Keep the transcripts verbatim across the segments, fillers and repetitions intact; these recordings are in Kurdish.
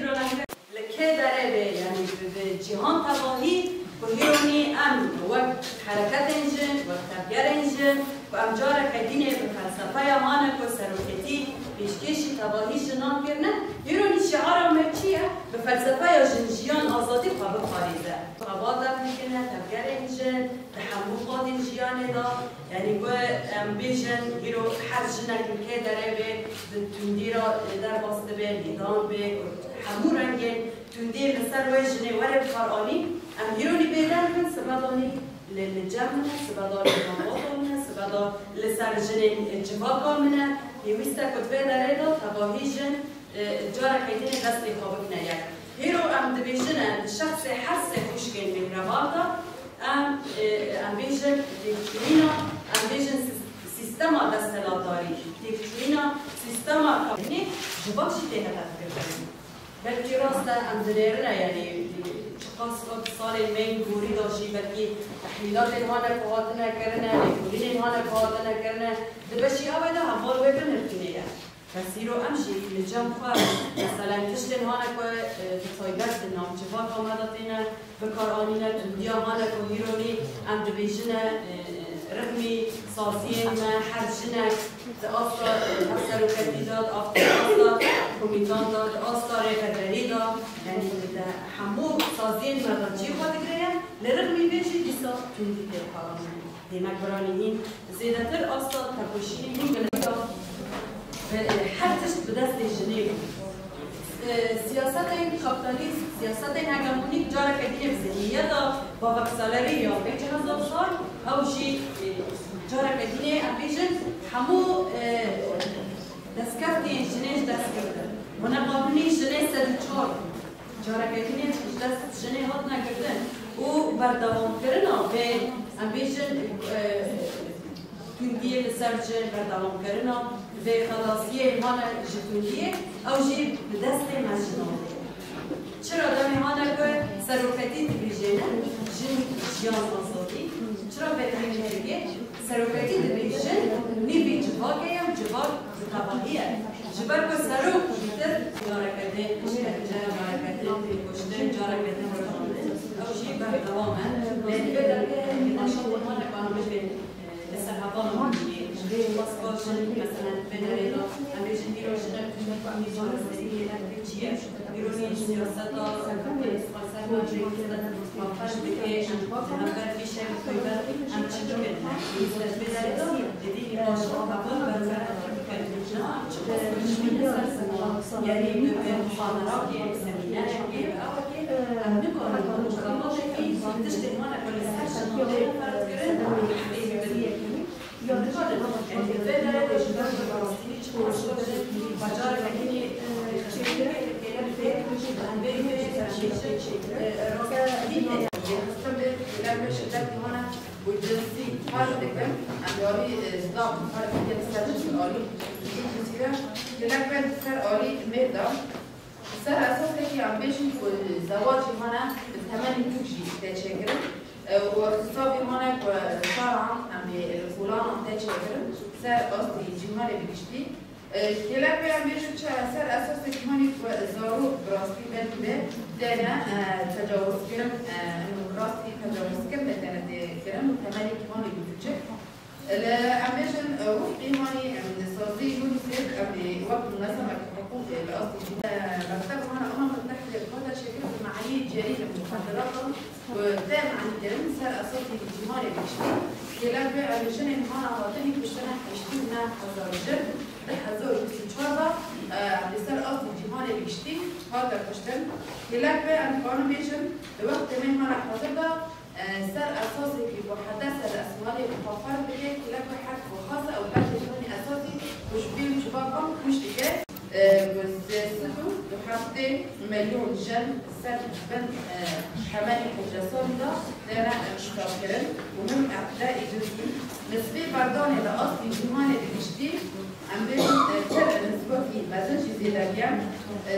Li kê derê be, yanî bi, bi cîhan tevahî, ku hîronî em wek hereketên jin, wek tevgerên jin, ku em careke dînê bi felsefeya mane ku seroketî pêşkêşî tevahî jinan kirine, hîronî şiara me çi ye? Bi felsefeya jin, jiyan, azadî xwe biparêze. Xebat em dikine, tevgerên jin, di hemû qadên jiyanê de, yanî ku em bêjin, îro her jinek li kê derê bê, bi tundî re derbas dibe, lêdan bê, hemû rengên tundî li ser wê jinê were bikaranî, em hîronî bêdeng bin, sibe danî li, li cem min e, sibe da li malbata min e, sibe da li ser jinên civaka min e. Pêwîst e ku di vê derê de tevahî jin, e, careke din destê xwe bikine yek. Hîro em dibêjine di şexsê her sê xwişkên mêhreban de, em, e, em bêjin têkçûyîna, em bêjin sis-, sîstema desthilatdarî, têkçûyîna sîstema kabînê civak jî tê hedefgirtin. Belkî rast e, em dinêrine, yanî çiqas wek salên me yên gorî de jî belkî tehlîlatên hane ku hatine kirine, lêkolînên hane ku hatine kirine, di beşî ew ê de heval wê binirxîne ye. Bes îro em jî li cem xwe, meselen, tiştên hane ku, e, bi taybet di nav civaka me de têne bikaranîne, tundiya hane ku hîronî em dibêjine, e, rixmî saziyên me, her jinek di asta, e, hevseroketî de, di asta, asta komîtan de, di asta rêveberî de, yanî di hemû saziyên me de cî xwe digire ye, li rixmî vê jî dîsa tundî tê bikaranîn. Demek biranî hîn zêdetir asta tekoşînê hîn bilind e. Ve, e, her tişt bi destê jinê bû. E, siyasetên kapîtalîst, siyasetên hegemonîk careke dî bi zihniyeta babeksalerî ya vê cihazê sar, ew jî, e, careke dî em bêjin hemû, e, destkeftiyên jinê ji dest girtin. Hûn ê qabûlî jinê sed û çar careke din ji dest jinê hatine girtin û berdewamkirina vê, em bêjin, e, tundiyê li ser jin, berdewamkirina vê xelasiyê hane ji tundiyê, ew jî bi destê me jinan tê. Çira demê hane ku seroketî dibêjêne jin, jiyan, azadî, çira vê tevî Seroketî dibêjin nîvî civakê ye û civak bi tevahî ye. Ji ber ku serok jîtir careke din îşkence, careke din tê kuştin, careke din rijandin. Ew jî berdewam e. Lê li vê derê nîqaşa Qur'anê ku em bêjin, e, li ser hevalên min jî, ji vê mesajin, meselen, vê derê de em bêjin, îro jinek tune ku em ê careke din kêlek bê çi ye? Îronî siyaseta kapîtalîst xweser nake, xweser dike, em di hember vî şevî taybet em çi bikin? Em pêwîst e vê derê de êdî nîqaşa heval berfireh bikin. Niha em çi qas xweşbîn li ser ziman, yanî bi, bi muhaderekê, bi semînerekê, bi ewekê, em nikarin bi muxebatekî tiştên wan ku li ser jinan têne ferz kirin, tehrîf bikin. Yanî, vê derê de ji ber ku rastî çi baş baş e, bacar vekirî, e, çêkirî, e, e, rastî, e, xistin bê, gelek be şiddet hane û cinsî ferz dikin, em yarî, e, zaf ferz dikin ser alî, cizîre, gelek be ser alî mêr de. Ser esasekî em bêjin ku zewacî hane bi temenî tûk jî tê çêkirin, e, û îxtisabî hane ku şaran em ê li kolanan tê çêkirin, ser astî cîhanê bi giştî. E, kêlek wê em bêjin çi ser esasekî hanî ku zarok bi rastî belkî be têne, e, tecawizkirin, e, rastî tecawizkirinê têne tê kirin û temenî hanî bi tûçik. Li, em bêjin, e, wek qîmanî, em, li sazî UNICEF, em ê wek munezemek hiqûqê li astî jî, e, mekteb hana Umem Mutehide hate çêkirin bi manî cerîm muxadiratan ku tê manîkirin ser esasî cîhanê giştî. Kêlek wê em jinên hana hatinî kuştine heştî û neh hezar jin di hezar û bîst û çar de, e, li ser astî cîhanê giştî hate kuştin. Kêlek wê em dikarin bêjin, di wextê me hana hazir de, Ser esasekî ku hede ser esmanê bi xwe ferz dike, kêlek wê her ku xas e ew beşê jîhanî esasî ku ji vî civaka kûç dike, ku sê sed û du heftê milyon jin ser bin temenî hicresanî de têne şikafkirin û him îqtîdayê cinsî, nisbê berdanê li astî cîhanê bi giştî, em bêjin, e, pir nisbekî mezin jî zêde bûye. E,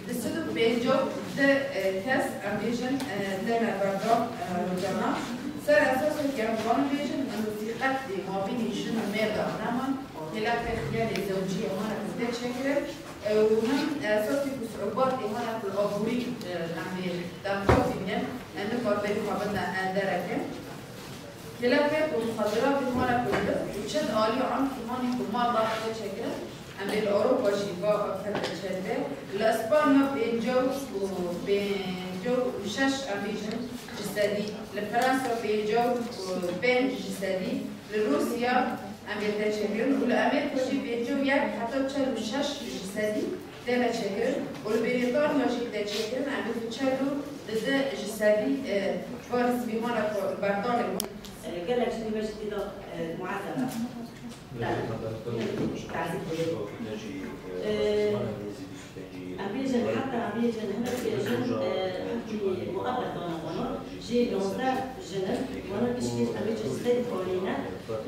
du sed û pêncî û du, e, kes, em bêjin, e, têne berdan, e, rojane. Ser esasekî em wan bêjin, em sîqetê mabînî jin û mêr de neman, kêlek xiyalê zewciyê hane ku tê çêkirin, e, û him esasî ku siûbatê hane ku Demkotî bînin, em ê barberî xwe bidine, e, dereke. Kêleke ku xwe dira vî mala ku li û çend alî an ku hanî ku mal da xwe çekirin, em ê li Ewropa jî va xwe bikevin çêdibe. Li Îspanya pêncî û, pêncî û şeş em bêjin ji sedî, li Fransa pêncî û pênc ji sedî, li Rûsya em ê tê çêkirin û li Amerîka jî pêncî û yek heta çel û şeş ji sedî têne çêkirin û li Brîtanya jî tê çêkirin, em ê bi çel û du ji sedî, e, van spîhana ku li berdanê bûn. Gelek ji nî me jî tê de, e, muezebe. Tazî dibin. E, em bêjin, heta em bêjin, hinek jin, e, hukmî muebed dane wana, jê yanzdeh jin in, wana piştî em bêjin sed parî ne,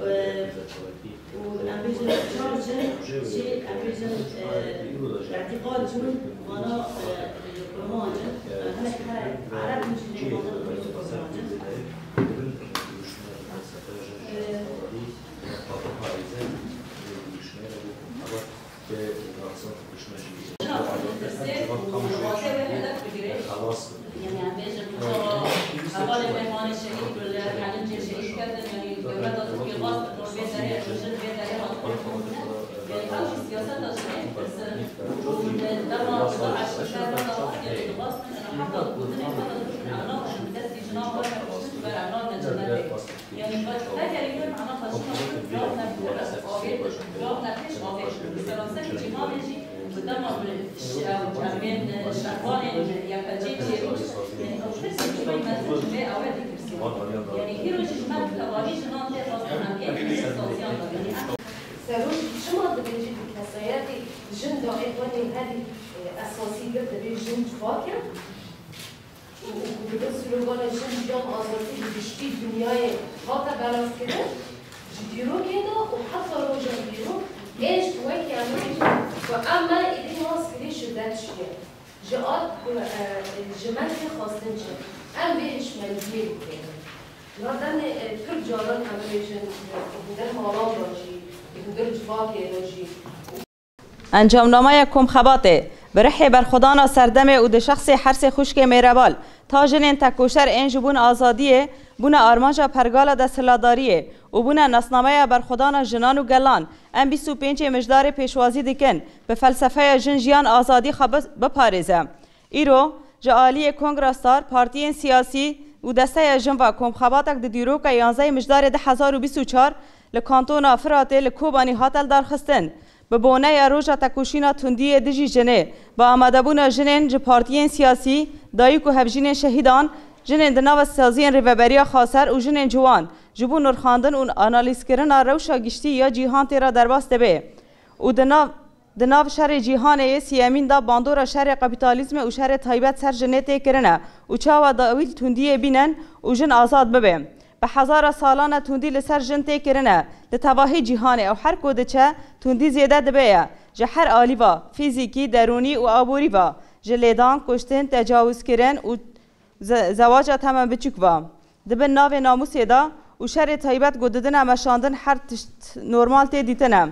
e, û em bêjin çar jin jî, em bêjin, e, îtîqad bûn, wana, e, kurmanc in, e, hinek here ereb in jî lê wana kurmanc in. E, Yanî em bêjin, çawa hevalên me wan ê şehîd bûn, li Helincê şehîd ketin, yanî dewleta Tirkiyê xwest ku li vê derê, ku jin vê derê hatin. Yanî ew jî siyaseta jinê ditirsin. Û li dema Daeş li ser me de hat, yanî dixwestin heta gotinê xwe de bikin, em naxin bi destî jinan were kuştin, ji ber em nakin cenetê. Yanî, hegerî me mena xwe jina xwe raxne pir avê, raxne pêş avê, li seranserî cîhanê jî bi dema bi ş-, ew, em bên, e, şervanên Y P G çêbû, yanî, ew pirsên ji me mezin ji vê ew ê ditirsin. Yanî, îro jî ji me bi tevahî jinan tê xwestin, em ê di saziyan de bin. Yanî, em Serok çima dibêjî bi kesayetî jin daî xwenê herî, e, esasî girtibê jin civak e? Û, û ku dibin slogana jin, jiyan, azadî bi giştî dinyayê hate belavkirin, ji dîrokê de û heta roja dîrok ê ji wekî em bêjin ku em me êdî nas kirî şidet çi ye. Ji a ku, e, ji me tê xwestin çi? Em vê hişmendiyê bikevin. Ya demê, e, pir caran em bêjin, e, hundir malan de jî, hundir civakê de jî. Encamnameya Komxebatê, bi rihê berxwedana serdemê û di şexsê Hersê Xwişkê Mêrebal, ta jinên tekoşer ên ji bûn azadiyê, bûne armanca pergala desthilatdariyê û bûne nasnameya berxwedana jinan û gelan, em bîst û pêncê Mijdarê pêşwazî dikin, bi felsefeya jin, jiyan, azadî xwe bi-, biparêze. Îro, ji aliyê Kongra Star, partiyên siyasî û desteya jin ve komxebatek di dîroka yanzdehê Mijdarê du hezar û bîst û çar li Kantona Firatê li Kobanî hate lidarxistin. Bi boneya roja tekoşîna tundiyê dijî jinê, bi amadebûna jinên ji partiyên siyasî, dayik û hevjînên şehîdan, jinên di nava saziyên Rêveberiya Xaser û jinên ciwan, ji bo nirxandin û analîzkirina rewşa giştî ya cîhan tê re derbas dibe û di nav Di nav şerê cîhanê yê siyemîn de bandora şerê kapîtalîzmê û şerê taybet ser jinê tê kirine û çawa dawî li tundiyê bînin û jin azad bibe. Bi hezara salan e tundî li ser jin tê kirine. Li tevahî cîhanê ew her ku diçe, tundî zêde dibe ye. Ji her alî ve, fîzîkî, derûnî û aborî ve, ji lêdan, kuştin, tecawizkirin û ze-, zewaca temen biçûk ve. Di bin navê namûsê de û şerê taybet ku didine meşandin her tişt normal tê dîtine.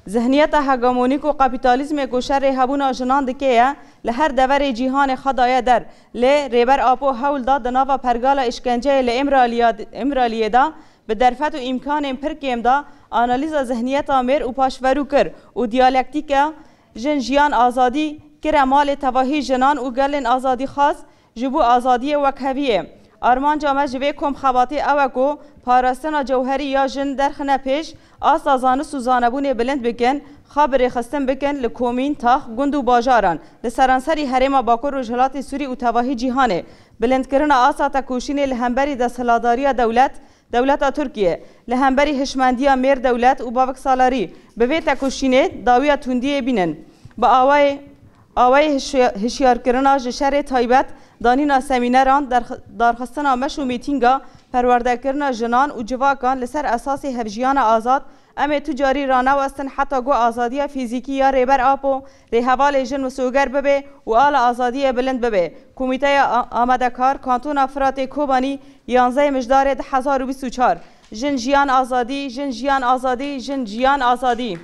Zihniyeta hegemonîk û kapîtalîzmê ku şerê hebûna jinan dike ye, li her deverê cîhanê xwe daye der. Lê Rêber Apo hewl da di nava pergala îşkenceyê li Îmraliya-, Îmraliyê de bi derfet û îmkanên pir kêm de analîza zihniyeta mêr û paşverû kir û diyalektîka jin, jiyan, azadî kire malê tevahî jinan û gelên azadîxwaz. Ji bo azadiyê wekheviyê. Armanca me ji vê komxebatê ew e ku parastina cewherî ya jin derxine pêş, asta zanist û zanebûnê bilind bikin, xwe bi rêxistin bikin li komîn, tax, gund û bajaran, li seranserî herêma Bakur Rojhilatê Sûrî û tevahî cîhanê. Bilindkirina asta tekoşînê li hemberî desthilatdariya dewlet, dewleta Tirkiye, li hemberî hişmendiya mêr dewlet û baviksalarî, bi vê tekoşînê dawiya tundiyê bînin. Bi awayê Awayê hişya-, hişyarkirina ji şerê taybet, danîna semîneran, derx-, darxistina meş û mîtînga, perwerdekirina jinan û civakan li ser esasê hevjiyana azad, em ê tu carî ranewestin heta ku azadiya fîzîkî ya Rêber Apo, rêhevalê jin misoger bibe û ala azadiyê bilind bibe. Komîteya A-, Amadekar, Kantona Firatê Kobanî, yanzdehê Mijdarê du hezar û bîst û çar. Jin, jiyan, azadî, jin, jiyan, azadî, jin, jiyan, azadî.